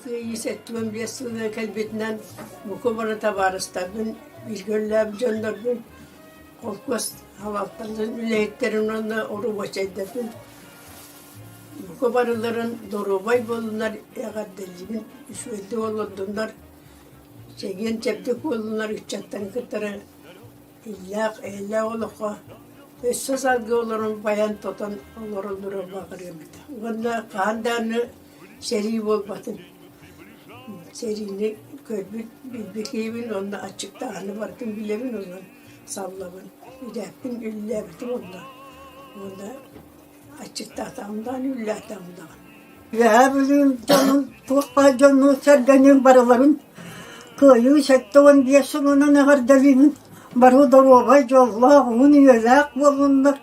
Кыайыы 75 сыла кэлбитинэн бука бары табаарыстарбын, бииргэ үлэлээбит дьоннорбун, холкуос салалтатын үлэһиттэрин уонна оробуочайдарбын бука барыларын доруобай буоллунар, эҕэрдэлиибин, үчүгэйдик олордуннар, чэгиэн-чэбдик буоллунар, ыччаттарын кытары иллээх, эйэлээх олоххо өссө салгыы олорон байан-тотон олороллоро баҕарыам этэ. Уонна хаһан даҕаны сэрии буолбатын. Сэриини көрбүт, билбит киһибин уонна аччыктааһыны барытын билэбин онон саллабын. Үлээппин үллээбитим онно. Уонна аччыктаатаҕым даҕаны, үллээтэҕим даҕаны. Үөһээ Бүлүүм дьонун туох баар дьоннуун-сэргэниин барыларын Кыайыы 75 сылынан эҕэрдэлиибин! Бары доруобай, дьоллоох, уһун үйэлээх буоллуннар,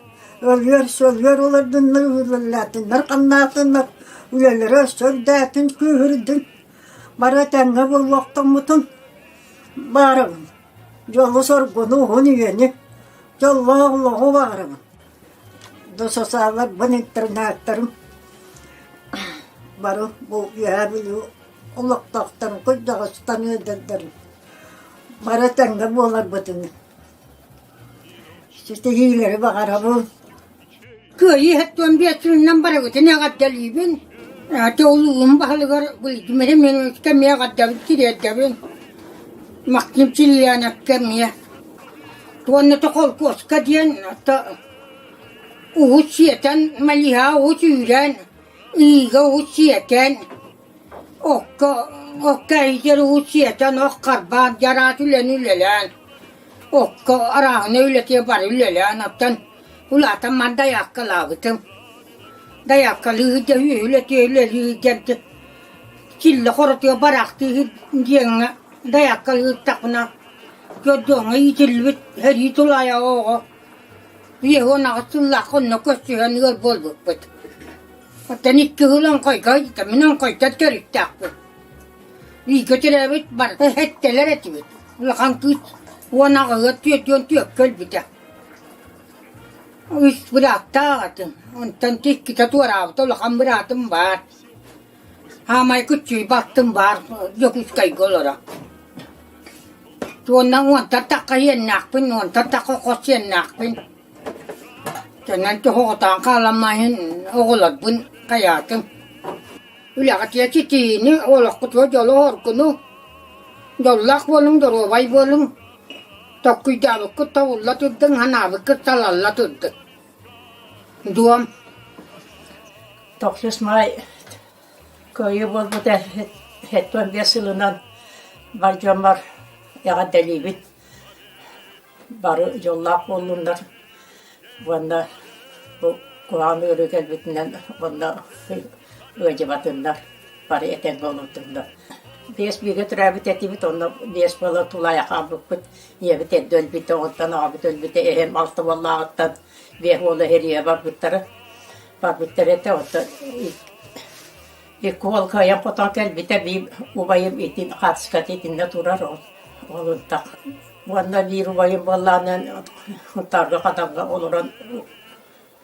өлүөр-сөлүөр олордуннар, үлэлээтиннэр-хамнаатыннар, үлэлэрэ өссө үрдээтин, күүһүрдүн, бары этэҥҥэ буолуохтаммытын баарабын. Дьолу-соргуну, уһун үйэни, дьоллоох олоҕу баарабын. Дососааларбын, интернаттарым бары бу Үөһээ Бүлүү олохтоохторун кырдьаҕастан ыалдьалларын бары тэҥҥэ буоларбытын ситиһиилэри баҕарабын. Кыайыы 75 сылынан барыбытын эҕэрдэлиибин. Аты улууһум баһылыгар Владимир Семеновичка эмиэ эҕэрдэбин тириэрдэбин. Максим Сильяновка эмиэ. Уонна то холкуоска диэн уһу сиэтэн, малиһа уһу сүүрэн, ыыга уһу сиэтэн, окко окко эйдэр уһу сиэтэн, ох харбаан, дьараат үлэни үлэлээн, окко арааһынай үлэтигэр бары үлэлээн, оттон улаатан ман дайааккалаабытым. Дайааккалыы да үлэтиэ үлэлии диэн силлэ хоротуйа бараахтыы диэҥҥэ дайааккалыыртахпына Дьоҥҥо иитиллибит сэрии тулаайаҕа оҕо 58 сыллаахха онно көрсүһэн ыал буолбуппут. Оттон икки сыл оҥхойго мин оҥхойтон төрүттээхпин. Бииргэ төрөөбүт барыта сэттэлэр этибит. Улахан кыыс 18-га 44-кэ өлбүтэ. Үс бырааттаах этим. Онтон иккитэ туораабыта улахан быраатым баар. Хаамай күччүй балтым баар Дьокуускайга олоро. Уонна уонтан тахха иэннээхпин, уонтан тахха хос иэннээхпин. Төннөн тоһоҕотоон хааламмайын оҕолорбун хайаатым. Үлэҕитигэр ситиһиини, олоххутугар дьолу-соргуну, дьоллоох буолуҥ, доруобай буолуҥ, толкуйдаабыккыт тобулла турдун, санаабыккыт салалла турдун. Дуом Тохсус Маай Кыайыы буолбута 75 сылынан бар дьоммор эҕэрдэлиибит. Бары дьоллоох буоллуннар уонна бу куһаҕан ыарыы кэлбитинэн уонна ыалдьыбатыннар, бары этэҥҥэ олордуннар. Биэс бииргэ төрөөбүт этибит, онно биэс буола тулаайах хаалбыппыт. Ийэбит эрдэ өлбүтэ, онтон аҕабыт өлбүтэ, эһэм алта уоллааҕыттан биэс уола эриэ барбыттара. Барбыттар этэ, оттон икки уол кыайан хотон кэлбитэ, биир убайым итин хаартыската итиннэ турар, ол ол ынтах. Уонна биир убайым буоллаҕына Сунтаарга Хатанга олорон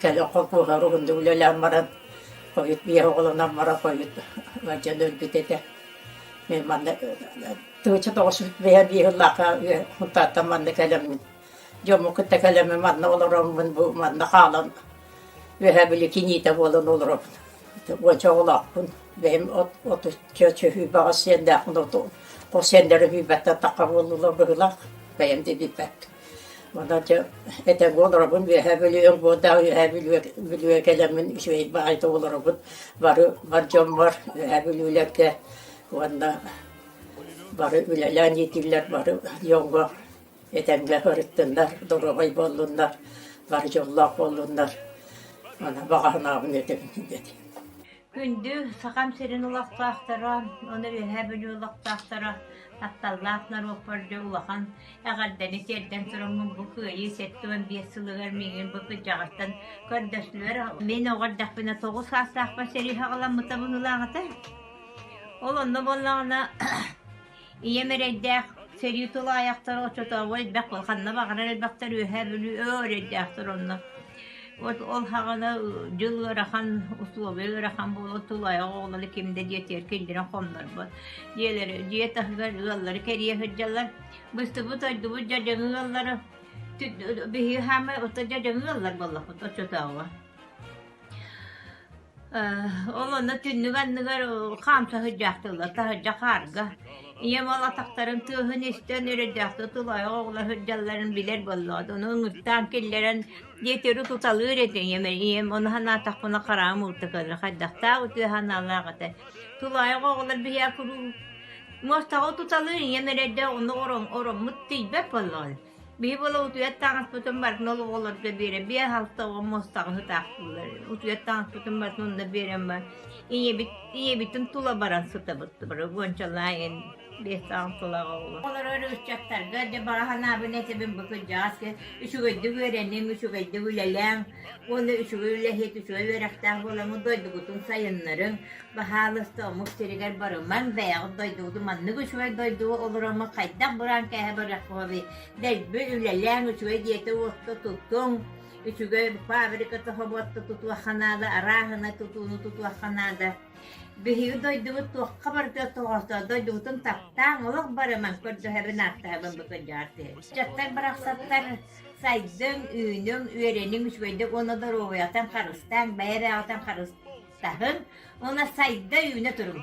кэлэн холкуоһар уһуннук үлэлээн баран хойут биир оҕолонон баран хойут ыалдьан өлбүт этэ. Мин манна тыһыынча тоҕус жүз биэс сыллаахха Сунтаартан манна кэлэммин дьоммун кытта кэлэммин манна олороммун бу манна хаалан Үөһээ Бүлүү киниитэ буолан олоробун. Уонча оҕолоохпун. Бэйэм отучча сүүрбэҕэ сиэннээхпин, хос сиэннэрим сүүрбэттэн тахха буоллулар быһыылаах. Бэйэм да билбэппин. Онон дьэ этэҥҥэ олоробун. Үөһээ Бүлүү Өҥбуордаах Үөһээ Бүлүүгэ кэлэммин үчүгэй баҕайытык олоробун. Бары бар дьоммор Үөһээ Бүлүүлэргэ уонна бары үлэлээн иитиллэр бары дьоҥҥо Этэҥҥэ сырыттыннар, доруобай буоллуннар, бары дьоллоох буоллуннар. Аны баҕа санаабын этэбин диэти. Күндү Сахам сирин олохтоохторо, уонна Үөһээ Бүлүү олохтоохторо, тапталлаах норуоппар дьэ улахан эҕэрдэни тиэрдэн тураммын бу Кыайыы 75 сылыгар миигин бу кырдьаҕастан көрдөстүлэр. Мин оҕо эрдэхпинэ 9 саастаахпар сэрии саҕаламмыта быһыылаах этэ. Ол онно буоллаҕына Ийэм эрэйдээх сэрии тулаайахтара оччотооҕу элбэх ханна баҕарар элбэхтэр Үөһээ Бүлүү өө эрэйдээхтэр онно. Вот ол хаҕана дьыл ыарахан, условия ыарахан буолан тулаайах оҕолору ким да дьиэтигэр киллэрэн хоннорбот. Дьиэлэри, дьиэ таһыгар ыаллары кэрийэ сылдьаллар. Быстыбыт ойдубут дьадьаҥы ыаллары биһиги хаамай ото дьадьаҥы ыаллар буоллахпыт оччотооҕуга. Ол онно түннүк анныгар хаамса сылдьаахтыыллар, таһырдьа хаарга. Ийэм ол атахтарын тыаһын истэн эрэйдээхтик тулаайах оҕолор сылдьалларын билэр буоллаҕа. Ону ыҥыртаан киллэрэн диэтэри туталыыр этэ ийэм. Ийэм ону санаатахпына хараҕым уута кэлэр, хайдахтаах үтүө санаалаах этэ. Тулаайах оҕолор биһиэхэ куруук муостаҕа туталыыр ийэм эрэйдээх онно ороммут тиийбэт буоллаҕа. Биһи буола утуйар таҥаспытын барытын ол оҕолорго биэрэн, биэс-алта оҕо муостаҕа сытаахтыыллар. Утуйар таҥаспытын барытын онно биэрэн баран, ийэбит, ийэбитин тула баран сытабыт. Бары уончалаан биэс-аҕыс сылаах оҕолор. Олорор ыччаттарга дьэ баҕа санаабын этэбин бу кырдьаҕас үчүгэйдик үөрэниҥ, үчүгэйдик үлэлээҥ уонна үчүгэй үлэһит, үчүгэй үөрэхтээх буоламмыт дойдугутун сайыннарыҥ. Баһаалыста омук сиригэр барымаҥ, бэйэҕит дойдугутун маннык үчүгэй дойдуга олороммут хайдах бураан кээһэ барыаххыный? Дэлби үлэлээҥ, үчүгэй дьиэтэ-уотта тутуҥ, үчүгэй фабрика собуотта тутуохха наада, арааһынай тутууну тутуохха наада. Биһиги дойдубут туохха барытыгар тоҕоостоох, дойдубутун таптааҥ, олох барымаҥ, көрдөһөбүн, ааттаһабын бу кырдьаҕас киһи. Ыччаттар барахсаттар сайдыҥ, үүнүҥ, үөрэниҥ үчүгэйдик уонна доруобуйаҕытын харыстааҥ, бэйэ-бэйэҕитин харыстааҥ. Таһын уонна сайда үүнэ туруҥ.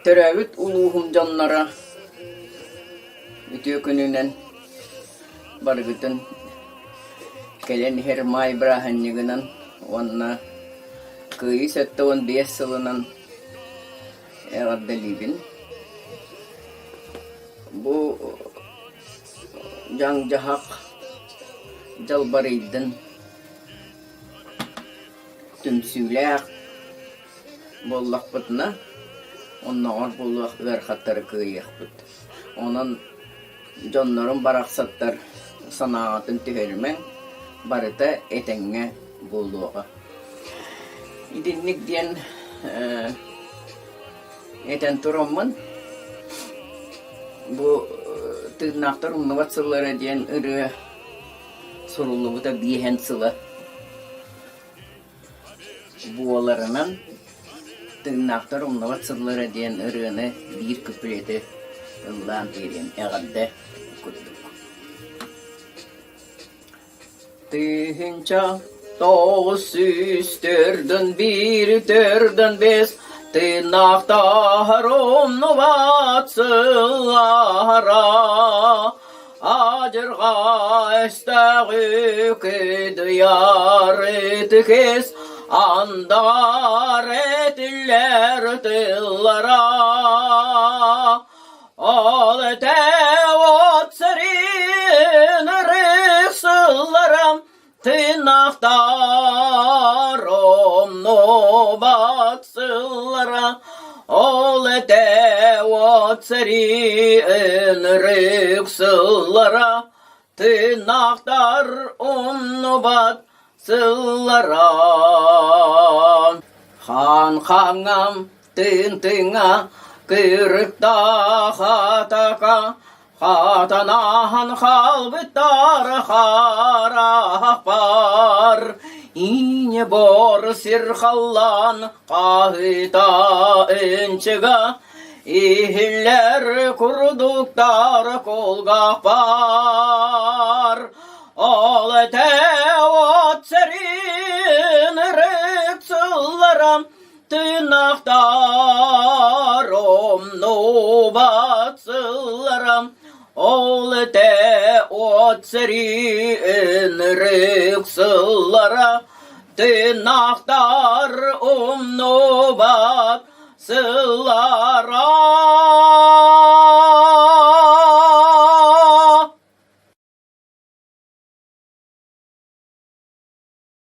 Төрөөбүт улууһум дьонноро үтүө күнүнэн барыгытын кэлэн иһэр маай бырааһынньыгынан уонна Кыайыы 75 сылынан эҕэрдэлиибин. Бу дьаҥ-дьаһах дьалбарыйдын Түмсүүлээх буоллахпытына, оннооҕор буолуох ыарахаттары кыайыахпыт. Онон дьоннорум барахсаттар санааҕытын түһэримэҥ, барыта этэҥҥэ буолуоҕа. Итинник диэн этэн тураммын, бу «Тыыннаахтар умнубат сыллара» диэн ырыа суруллубута биэһэн сыла буоларынан «Тыыннаахтар умнубат сыллара» диэн ырыаны биир куплеты ыллаан биэриэм эҕэрдэ курдук. 1909 41 45 Тыыннаахтар умнубат сыллара Адьырҕа өстөөҕү кыдыйар ытык андаҕар этиллэр тыллара Ол этэ от сэрин ырык сыллара Тыыннаахтар умнубат сыллара, ол этэ уот сэрии ынырык сыллара, тыыннаахтар умнубат сыллара. Хаан хаҥам тыын тыҥа кырыктаах атака Хатанаһан хаалбыттар харахпар, Ине бор сир халлаан хаһыта ынчыга, Иһиллэр курдуктар кулгаахпар. Ол этэ от сэрин ырык сылларам Тыыннаахтар умнубат сылларам, ол этэ от сэрии ынырык сыллара. Тыыннаахтар умнубат сыллара.